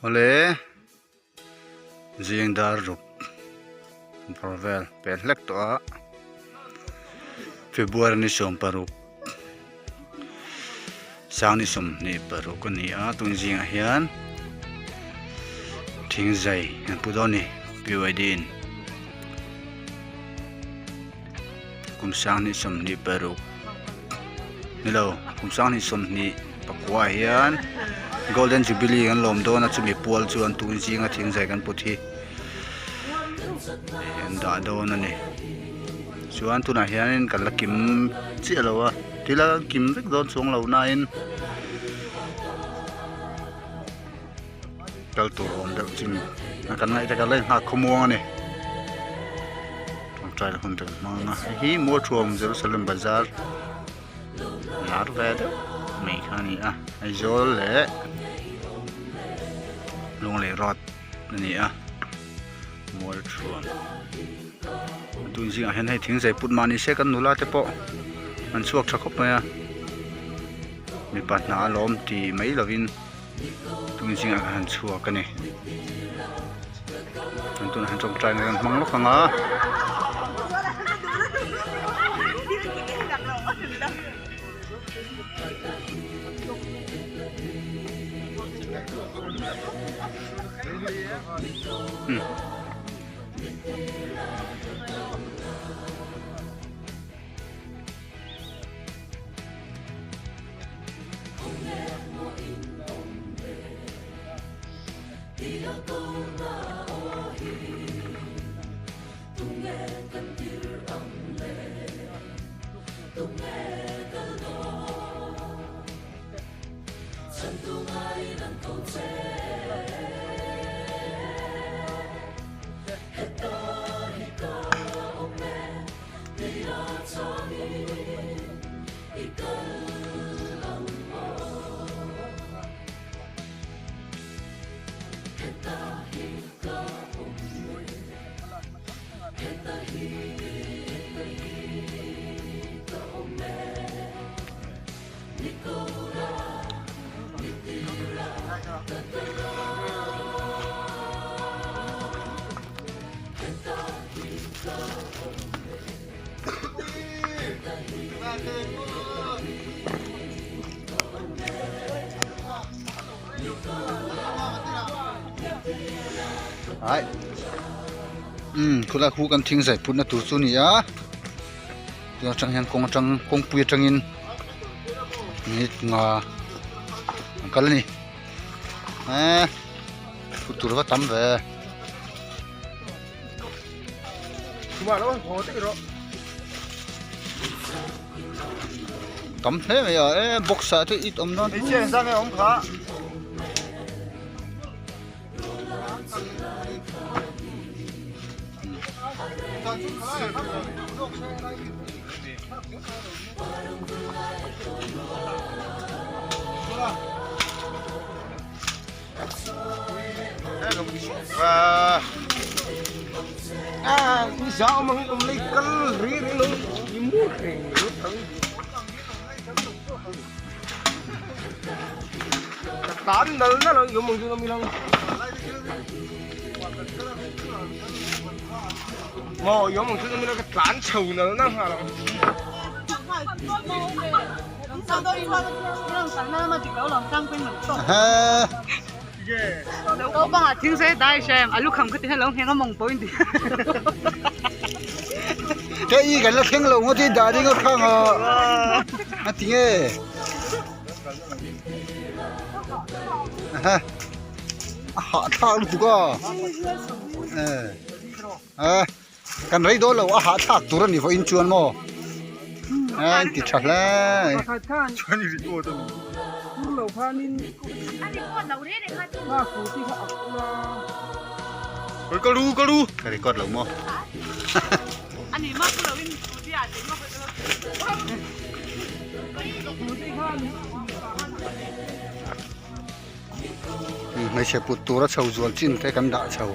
Awle zing dar ruk bawr vel peh hlek tawh a February ni 16 sang ni 26 a ni a tun zingah hian thing zai an pu dawn a ni P Y D in kum 26 ni lo kum 2024 ah hian golden jubilee an lawm dawn a chumi pual chuan tun zinga thing zai kan put hi an dah dawn a ni chuan tunah hianin kan la kim chiah lo a thil a kim vek dawn chuang lo nain kal tur awm deuh chin a kan ngaih te kan la inghak khawmuang a ni tawngtai hun te kan hmang a hei hi Mualthuam Jerusalem bazar lar ve deuh mai kha a ni a Aizawl leh Lunglei road a ni a Mualthuam tun zingah hian hei thing zai put mah ni se kan nula te pawh an chhuak tha khawp mai a mipa hna a lawm ti mai lovin. Tun zingah khan han chhuak a ni an tunah hian tawngtai na kan hmang lawk ang a. Ai umm khulai khu kan thing zai putna tur chu a ni a tun atang hian kawng atang kawngpui atangin minute nga an kal a ni eee put tur va tam ve. Tam hle mai a e box ah te it awm dawn. Te i kan la thleng lo ngawt hi dah ding a khang a a ti nge a hahthlak lutuk a e Kan rei dawn lo a hahthlak tur a ni vawiin chuan maw a in ti tha hle ka record lo maw hmeichhe put tura chho zual chin te kan dah chho.